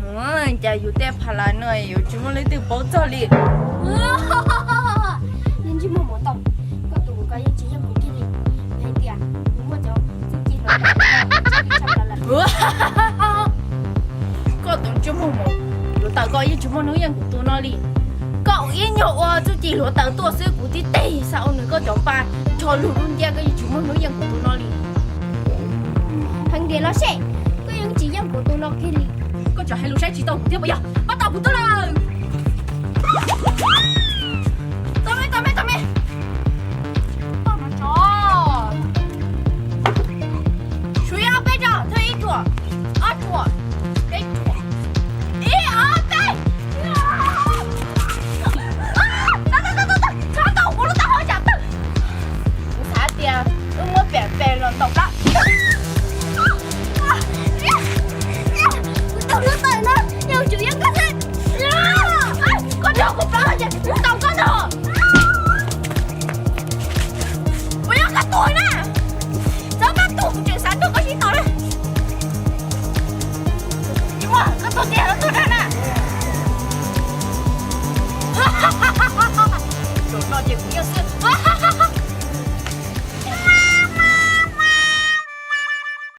Cas yus tej pha las no yuav tsis muaj leej twg paub txog li. Yeej tsis muaj mus tau, koj tus ko yeej tsis yeej kuv kiag li. Hais tias kuv muaj cov txuj ci hluav taws. Koj tus ntsej muag mus, hluav taws koj yeej tsis muaj hnub yeej kuv tus no li. Koj ib nyuag ua txuj ci hluav taws tuaj xwb kuv tib teg xa ua nws koj cov pa, nrho lug lub ntiaj koj yeej tsis muaj hnub yeej kuv tus no li. Heev tiag los seb, koj yeej tsis yeej kuv tus no kiag li. Koj tseem hais lus saib tsis taus kuv thiab puas yog? Pab tau kuv tuaj lawm. Tau me, tau me, tau me. Tau no tso. Suav yog ob peb tso, thawj ib tsuam, ob tsuam, peb tsuam. Ib ob peb. Tau, tau, tau, tau, tau, tso tau kuv lub taub hau tsam tawg. Kuv xav tias wb muab pem pem los ntaus plab. Kuv tus hlub tawm no yog tsum yeej koj xwb. Koj nrog kuv plaub ces kuv ntaus koj nrog. Puas yog koj tuag na? Txhob koj tuag kuv tseem xav nrog koj sib tau na. Tsis muaj, koj tuag tiag los tuag dag na. Zaum no ces kuv yeej xwb.